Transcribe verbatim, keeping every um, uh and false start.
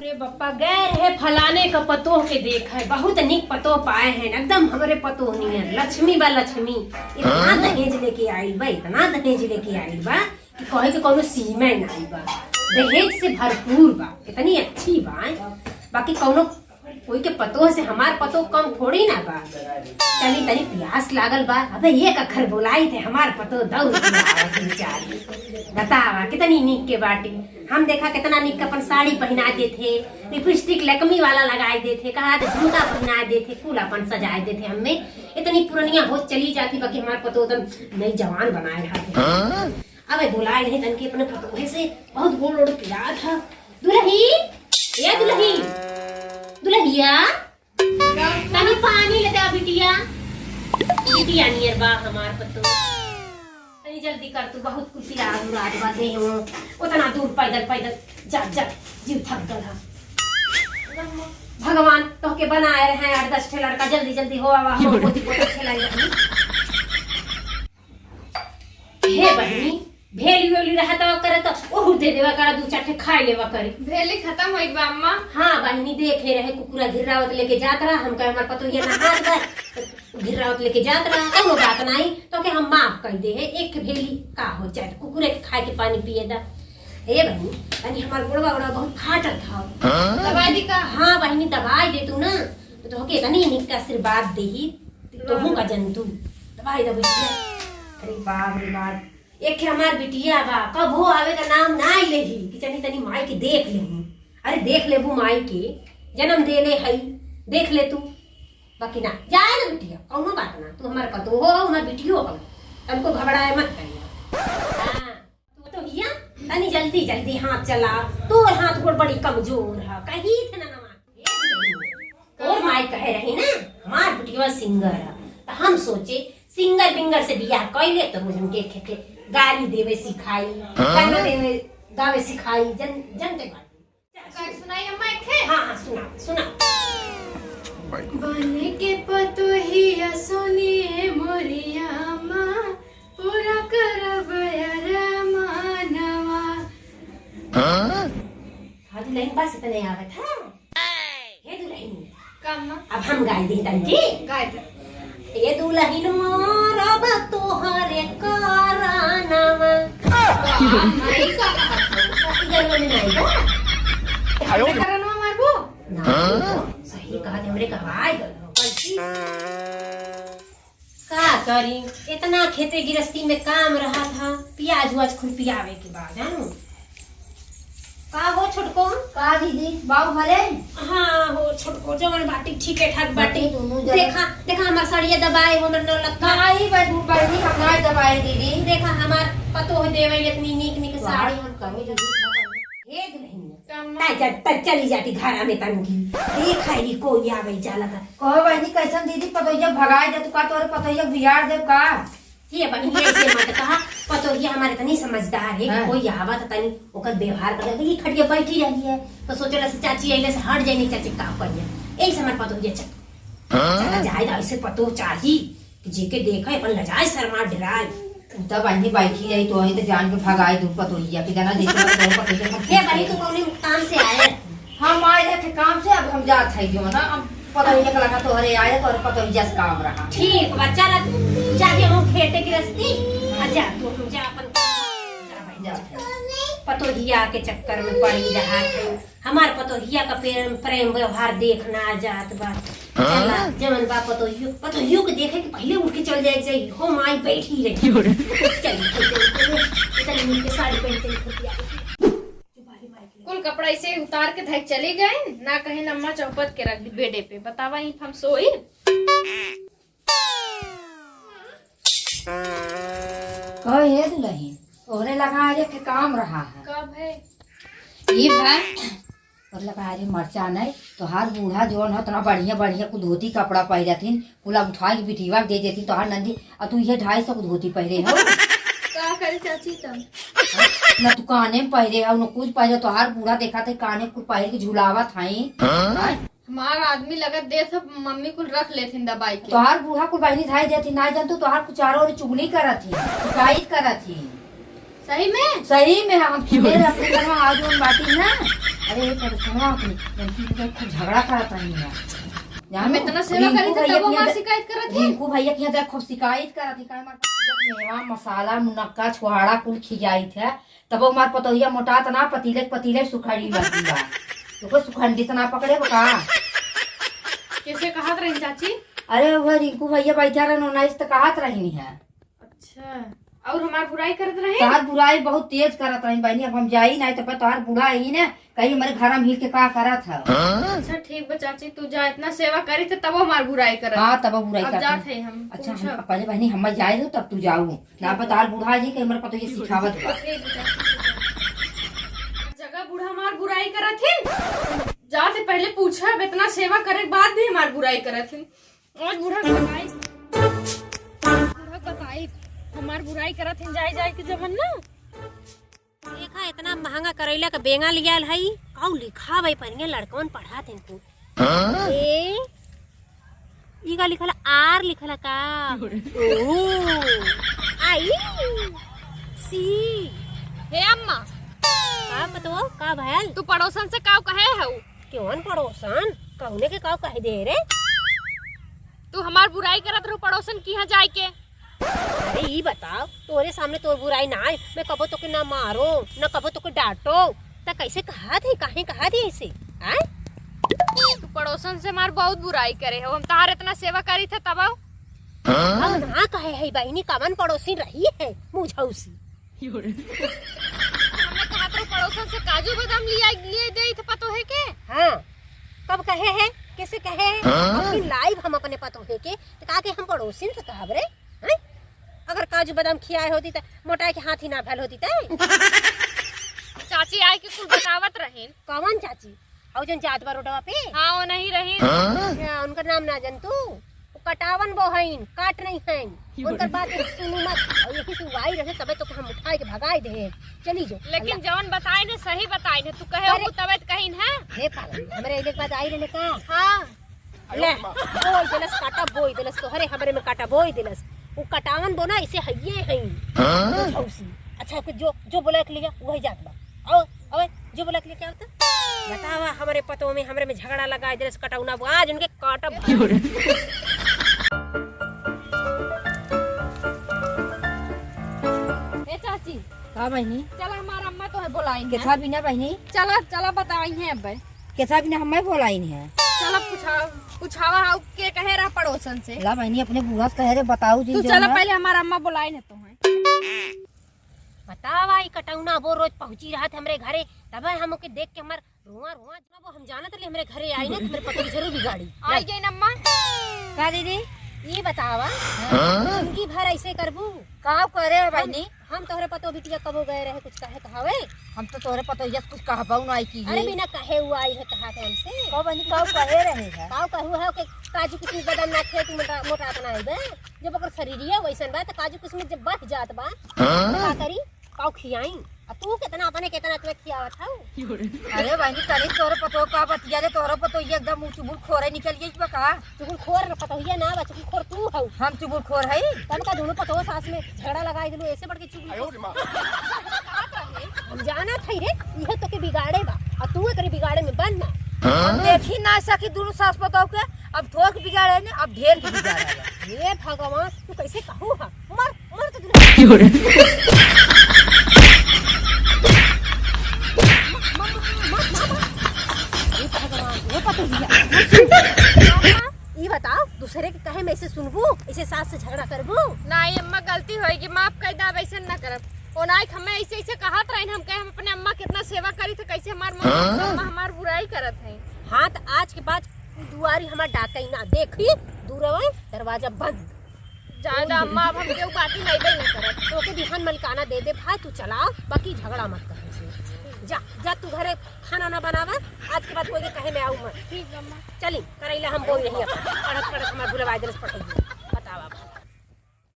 अरे बप्पा, गए रहे फलाने का पतोह के देखे, बहुत नीक पतोह पाए हैं, एकदम हमरे पतोह नियर, लक्ष्मी बा लक्ष्मी। इतना दहेज लेके आइल बा, इतना दहेज लेके आइल बा कि कहे के कौनो सीमा नाई बा। दहेज से भरपूर बा, इतनी अच्छी बा, बाकी कौनो कोई के पतोह से हमार पतोह कम थोड़ी ना बा। तनी तनी प्यास लागल बा। अबे एक अखर बोलाई थे, हमार पतोह दौड़ के आवत बेचारी। बतावा कितनी नीक के बाटी। हम देखा कितना नीक के अपन साड़ी पहिना देथे, लिपस्टिक लकमी वाला लगाए देथे, कहा तो झुमका पहिना देथे, कुल अपन सजाए देथे। हमें इतनी पुरनिया होत चली जाती, बाकी हमार पतोह एकदम नई जवान बनाए रहत है। अबे बोलाए नहीं तनके अपने पतोहे से, बहुत गोड़ ओड़ पिरात है। दुलही, ए दुलही, दुलहिया, तनी पानी ले दे बिटिया। बिटिया नियर बा हमार पतोह। तनी जल्दी कर तू, बहुत कुल पिरात उरात बा देह में। उतना दूर पैदल पैदल जात जात जीव थक गल है। भगवान तोहके बनाए रहे आठ दस ठे लड़का, जल्दी जल्दी हो आवा, हम पोती पोती खेलाई रहनी। हे बहिनी, भेली वेली रहा तो करे तो ओहू दे देवा करा, दू चार ठे खाए लेवा करे। भेली खत्म होई बा अम्मा। हाँ बहिनी, देखे रहे कुकुरा घिर्रावत लेके जात रहा, हम कहे हमार पतोहिया नहात बा, तो घिर्रावत लेके जात रहा, कौनो बात नाई, तोके हम माफ कर दे है, एक भेली का हो जाए, कुकुरे के खाए के पानी पिए दा। हे बहिनी, तनी हमार गोड़वा गोड़वा बहुत फाटत हव। दवाई दी का? हाँ बहिनी, दवाई दे तू ना, तो तोहके इतनी निक का आशीर्वाद देही, तोहू का जंतु। दवाई दे भैया। अरे बाप रे बाप, एक ठे हमार बिटिया बा, कबो आवे का नाम ना लेही कि चली तनी माई के देख लेहू। अरे देख लेबू माई के, जन्म देले हई, देख ले तू। बाकी ना, जाए ना बिटिया, कौनो बात ना, तू हमार पतोह हो, हमार बिटियो हो, तनको घबराए मत करिया। हाँ, तू तो हिया, तनी जल्दी जल्दी हाथ चला, तोर हाथ गोड़ बड़ी कमजोर है, कही थे ना नवा। तोर माई कहे रही ना, हमार बिटिया सिंगर है, तो हम सोचे सिंगर बिंगर से बियाह कैले तो रोज हमके खेते गारी देवे सिखाई, गाना देवे गावे सिखाई, जन जन के बात। का सुनाई अम्मा एक ठे? हाँ हाँ, सुना सुना। बन के पतोहिया सुनिए मोरिया माँ, पूरा करब अरमानवा। हाँ, दुल्हन पास इतने आवत है। हे दुल्हन, का अम्मा? अब हम गाय दी तनकी। गाय दे। ए दुल्हन मोर अब तोहरे करानवा। वाह, माई का बात है। इधर में नहीं आएगा। आयो रे। करानवा मारबो? ना, सही कहा, हमरे गवाए गल हो। कैसी? का करी, इतना खेते गिरस्ती में काम रहत ह, पियाज उआज खुरपियावे के बा, जानू। का हो छोटको? का दीदी, बाऊ भले? हाँ हो छोटको, जवन बाटी ठीके ठाक बाटी। बाटी दोनों जने। देखा, देखा हमार साड़िया दबाए, वो हमर नौलखा। नहीं, बहनी, बहनी, हम नहीं दबाए दीदी। देखा हमार पतोह देवे इतनी नीक नीक वाह, साड़ी। हम कहे दीदी। हे दुल्हनिया, का अम्मा? ताई जा, ताई चली जाती घरा में तनकी। देख है नी कोई आवे जाला था। कहो बहनी, कैसन दीदी पतोहिया भगाए दे तू का, तोरे पतोहिया बिगाड़ देब का? ये बहनी, ऐसे मत कहा, पतोहिया हमारे तनी समझदार है, हाँ। कोई आवत तनी ओकर व्यवहार कर दे। ये खटिया बैठी रही है, तो सोचला से चाची अइले से हट जाए, नहीं चाची का करिए। यही से हमारे पतोहिया चल, हाँ? चला जाए, ऐसे पतोह चाही। जेके देखे अपन लजाए शर्मा डराए। उ त बहिनी बैठी रही तो वही तो जान के भगाए दू पतोहिया के जना जैसे पतोह पतोहिया सब हे बहिनी, तू कौने काम से आए? हम आए रहे थे काम से, अब हम जात है जो ना, अब पतोहिया के लगा तोहरे आए, तोहरे पतोहिया से काम रहा। ठीक बा, चल अब जाके हम खेते गिरस्ती, आ जा तू, हम जा अपन जा बहिनी, जा। पतोहिया के चक्कर में पड़ी रहा। हमार पतोहिया का प्रेम, प्रेम व्यवहार देखना जात बा। हाँ? चला, जवन बा पतोहियो, पतोहियो के देखे के पहिले उठ के चल जाए के चाही। हो माई बैठी रही। क्यों रे? चल, चल, चल, चल, चल, चल, नीचे साड़ी पहन के निकल के आ। कुल कपड़ा ऐसे उतार के धक चली गई, ना कहीं अम्मा चौपट के रख दी बेडे पे। बतावा, ई हम सोई? कहो, हे दुलहिन, तोहरे लगा आज एक काम रहा है। का भय? ई भय, तोहरे लगा आज मरचा नहीं, तोहार बूढ़ा जौन हो, इतना बढ़िया, बढ़िया कुल धोती कपड़ा पहिरत हिन, कुल उठा के बिटिया के दे देती, तोहार नंदी, आ तू ये ढाई सौ के धोती पहिरे हो। का करे चाची तब? न तू काने में पहिरे हो, न कुछ पहिरे, तोहार बूढ़ा देखा थे काने में कुल पहिर के झुलावत हई। हाँ? हमार आदमी लगत देत ह, मम्मी कुल रख लेथिन दबाई के। तोहार बूढ़ा कुल बहिनी धाई देथिन, ना जानतू तोहार कुछ चारों ओर चुगली करत ही, शिकायत करत ही। सही में? सही में हम सुने रहे अपने कनवा, आज उन बाटी ना। अरे, ये पड़ोसनवा अपनी लड़की के खूब झगड़ा करत रही है। जानो, हम इतना सेवा रिंकू करी थे, भैया तब वो के हमार यहाँ शिकायत करत है। रिंकू भैया के यहाँ खूब शिकायत करत है, काहे हमार पतोहिया के मेवा, मसाला, मुनक्का, छोहाड़ा कुल खियाई थे, तब वो हमार पतोहिया मोटात ना, पतीले के पतीले सुखड़ी बाटी बा। तो कोई सुखंडी तो ना पकड़े बा का? कैसे कहत रही चाची? अरे, वो रिंकू भैया बैठा रहन, उन्हें तो कहत रही है। अच्छा, और हमार बुराई करत रहे? तोहार बुराई बहुत तेज करत रही बहनी, अब हम जाई नहीं तो तोहार बुढ़ा ही ने कहीं हमारे घर में हिल के का करत है। अच्छा ठीक बा चाची, तू जा, इतना सेवा करी थे तब हमार बुराई करत। हाँ, तब बुराई अब करत जात है। है हम अच्छा, पूछब। हम पहले बहनी हम जाए दो तब तू जाऊ। ना ठीक बा। तोहार बुढ़ा जी के हमारे पतोहिया सिखावत बा। ठीक बा चाची। जगह बूढ़ा हमार बुराई करत हिन, जाते पहले पूछब, इतना सेवा करे के बाद भी हमार बुराई करत हिन। आज बूढ़ा बताई, बूढ़ा बताई, हमार बुराई करत हिन जाए जाए के जवन ना। देखा, इतना महंगा करैला का बेंगा लियाल हई, काऊ लिखा भाई पनिया लड़कवन पढ़ा थे तू। हाँ? ए, ई का लिखल, आर लिखल का? ओ, आई, सी। हे अम्मा। का पतोह, का भयल? तू पड़ोसन से काऊ कहे हऊ? केवन पड़ोसन? कउने के काऊ कह दे रे? तू हमार बुराई करत रहू पड़ोसन की यहाँ जाए के। अरे ई बताओ, तोरे सामने तोर बुराई ना आए, मैं कबो तोके ना मारो, ना कबो तोके डांटो, त कैसे कहा थे, काहे कहा थे ऐसे? आय? तू पड़ोसन से हमार बहुत बुराई करे हो, हम तहार इतना सेवा करी थे तब आओ। अब ना कहे है बहिनी, कवन पड़ोसी रही है मुझौसी। हमने कहा तो पड़ोसन से काजू बादाम लिया, लिए दे थे पतोहे के। हाँ, कब कहे है, कैसे कहे है? हाँ? अबकी लाइव हम अपने पतोहे के, तो कहा के हम पड़ोसिन से कहब रे, हैं? अगर काजू बादाम खियाए होती तो मोटाए के हाथ ही ना भल होती तो। चाची आए के कुल बतावत रहिन। कवन चाची? और जन जात बा रोडवा पे? हाँ, वो नहीं रही। हाँ? अच्छा, उनका नाम ना जन तू? वो कटावन बो हईन, काट नहीं हईन। उनकर बात एक सुनू मत। और यही से वाई रहे तबे तो हम उठाए के भगाए दे। चली जो। लेकिन अल्लाह। जवन बताए ने सही बताए ने, तू कहे अरे। वो तबे तो कहीं है। हे पागल, हमरे एक बाद आई रहे का? हाँ। ले, बोई देलस काटा, बोई देलस तोहरे, हमरे में काटा, बोई देलस। वो कटावन बो ना, इसे हइये हईन। हाँ? भौसी। अच्छा, कुछ जो, जो बोला के लिया, वही जात बा। आओ, अबे, जो बोला के लेके आवता? बतावा, हमरे पतोह में, हमरे में झगड़ा लगाए देलस कटौना बो, आज उनके काटब। ए चाची। का बहिनी? चला, हमार अम्मा तोहे बोलाई है। केथा बिना बहिनी? चला, चला, बताई है अब। केथा बिना हमें बोलाई है? चला, पूछा, पूछावा हाउ के कहे रहा पड़ोसन से। ला बहिनी, अपने बुढ़ा से कहे रे, बताऊ जी तू जो चला, ना। पहले हमार अम्मा बोलाई है तोहे। बतावा, ई कटौना बो रोज पहुँची रहत हमरे घरे, तबे हम ओके देख के हमार रोआ, रोआ, जब हम जानत रही हमरे घरे आई ना, तो हमरे पतोह जरूर बिगाड़ी। आई गई अम्मा। का दीदी? ई बतावा, हाँ? जिंदगी भर ऐसे करबू? का करे हम, बहिनी? हम तोहरे पतोह बिटिया कबो गए रहे कुछ कहे कहावे? हम तो तोहरे पतोहिया से कुछ कहबऊ ना आई की अरे ये। बिना कहे हुआ आई है कहा थे हमसे। का बहिनी, का कहे रहे है? का कहू है कि काजू किशमिश बादाम ना खाए, तू मोटा, मोटा इतना है बे? जब ओकर शरीरिया वैसन बा, त काजू किशमिश जब बढ़ जात बा, हाँ? त का करी? काऊ खियाई? आ तू कितना अपने कितना तुम्हें खियावत हऊ? अरे बहिनी, तनी तोहरे पतोह का बतिया रे, तोहरे पतोह ये एकदम मुँह चुगुल खोरे निकल गई बा का? चुगुल खोर न पतोहिया ना बा, चुगुल खोर तू हऊ। हम चुगुल खोर हई? तब का दोनों पतोह सास में झगड़ा लगाई दिलू, ऐसे बढ़ के चुगुल खोर। हम जानत हई रे, इहे तोके बिगाड़े बा, आ तू एकरे बिगाड़े में बन ना। हम देखी ना सकी दोनों सास पतोह के, अब थोक बिगाड़े ने, अब ढेर के बिगाड़े बा। हे भगवान, तू कैसे कहू हा? मर, मर तो दुनिया। की हो रे? मर, मर, मर, मर, मर। हे भगवान, हे पतोहिया। ई बताओ, दूसरे के कहे में ऐसे सुनबू, ऐसे सास से झगड़ा करबू? नहीं अम्मा, गलती होएगी, माफ कर दे, अब ऐसे ना करब। ओ नाइक हमें ऐसे, ऐसे कहत रहे, हम कहे हम अपने अम्मा कितना सेवा करी थे, कैसे हमार मम्मी, हाँ? अम्मा हमार बुराई करत है। हाँ, तो आज के बाद दुआरी हमार डाकई ना देखी, दूर रहो, दरवाजा बंद। ज्यादा अम्मा, अब हम केहू बाटी नहीं बे नहीं करत। तोके बिहान मलिकाना दे दे भाई, तू चलाओ, बाकी झगड़ा मत कर हमसे। जा, जा तू घरे खाना ना बनावा, आज के बाद कोई के कहे में आऊ मत। ठीक अम्मा। चली, करैला हम बोई रही अपन। पढ़त पढ़त हमार भुलवा देलस पढ़ाई।